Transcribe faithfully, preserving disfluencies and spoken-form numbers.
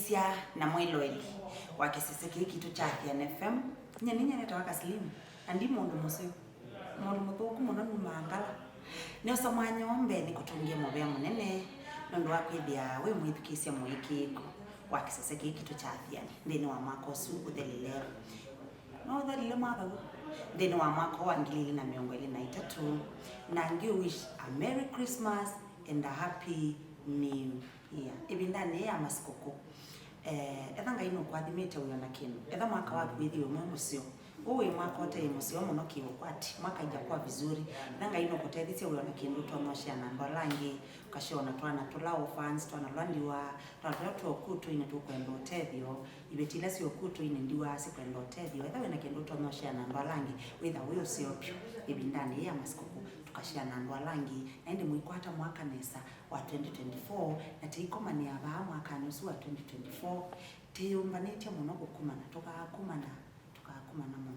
Sya na mwĩloeli wa kĩsese kĩĩ kitũ kya Athiani F M. Nyie nĩ nyie nĩtawa Kaslim, na ndi mũndũ mũseo. Mũndũ mũthũku mũno numaa ngala. Nĩosa mwanya ũũ mbee nĩkũtũngĩe mũvea mũnene nũndũ wa kwĩthĩa wĩ mwĩthukĩĩsya mũĩkĩĩku wa kĩsese kĩĩ kitũ kya Athiani nthĩnĩ wa mwaka ũsu ũthelile. No ũthelile mwaka w'o nthĩnĩ wa mwaka wa ngili ili na mĩongo ĩlĩ na itatũ, na ngĩ wish a Merry Christmas and a Happy New Year. Ĩvindanĩ yĩĩ ya masikũkũ, eh, etha Ngai nũkũathimĩte wĩ o na kĩndũ. Etha mwaka waku wĩthĩwe mwĩ mũseo. Ũũ wĩ mwaka ũte mũseo mũno kĩũkwati, mwaka haijakuwa vizuri. Etha Ngai nũkũtethisye wĩ o na kĩndũ ũtonya ũshare na andũ ala angĩ, ũkashare na twana tũla orphans, twana tũla ndiwa, twana tũla twĩ ũkutũinĩ tũkwenda ũtethyo, iveti ila syĩ ũkutũinĩ ndiwa sikwenda ũtethyo. Etha wĩ na kĩndũ ũtonya ũshare na andũ ala angĩ, wĩtha wĩ ũseo vyũ ĩvindanĩ yĩĩ ya masikũkũ, tũkashare na andũ ala angĩ. Na ĩndĩ mũikwata mwaka nesa wa twenty twenty-four, na tũikomanĩa vaa mwakanĩ ũsu wa twenty twenty-four, twĩyũmbanĩtye mũno kũkumana, tũkaakumana, tũkaakumana mũno.